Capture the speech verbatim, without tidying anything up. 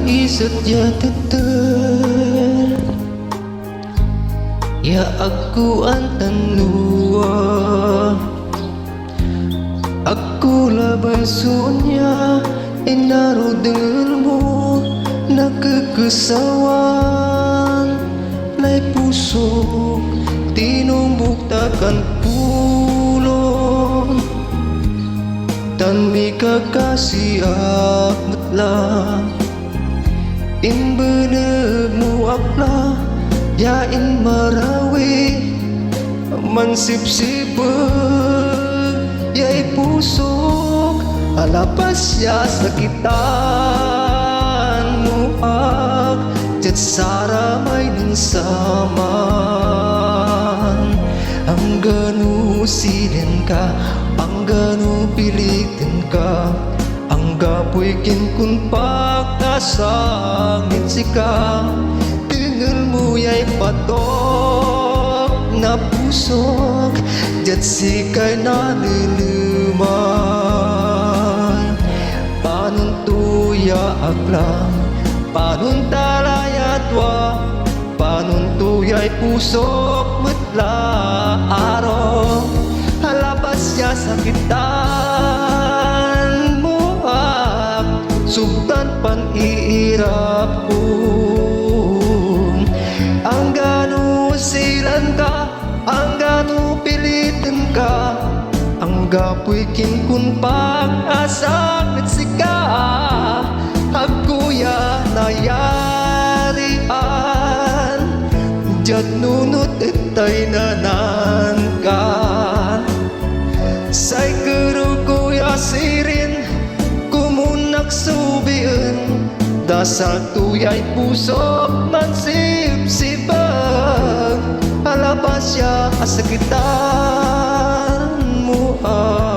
Iset ya teter ya agko antanua. Agko labay so onya, inaro dengel mo, nakekesawan lay pusok, tinumbok ta kan pulong, tan mikakasi ak met la. Imbeneg mo ak la ya inmarawi, mansipsipeg yay pusok, alapas ya sakitan mo ak diad saramay nen saman. Anggano silen ka, anggano piliten ka, anggapoy kinkunpakasang ed sika. Dengel mo yay patok na pusok, diad sikay naleleman. Panon to ya aklang, panon ta la ya tua, panon to yay pusok met la aro. Alapas ya sakitan mo ak, sugtan pan iirap ko. Anggano silen ka, anggano piliten ka, anggapoy kinkunpakasang ed sika. Agko ya nayarian diad nunot ed taynanan ka. Say kerew ko ya sirin, komun ak so bien, dasal to yay pusok mansipsipeg, alapas ya asakitan mo ak.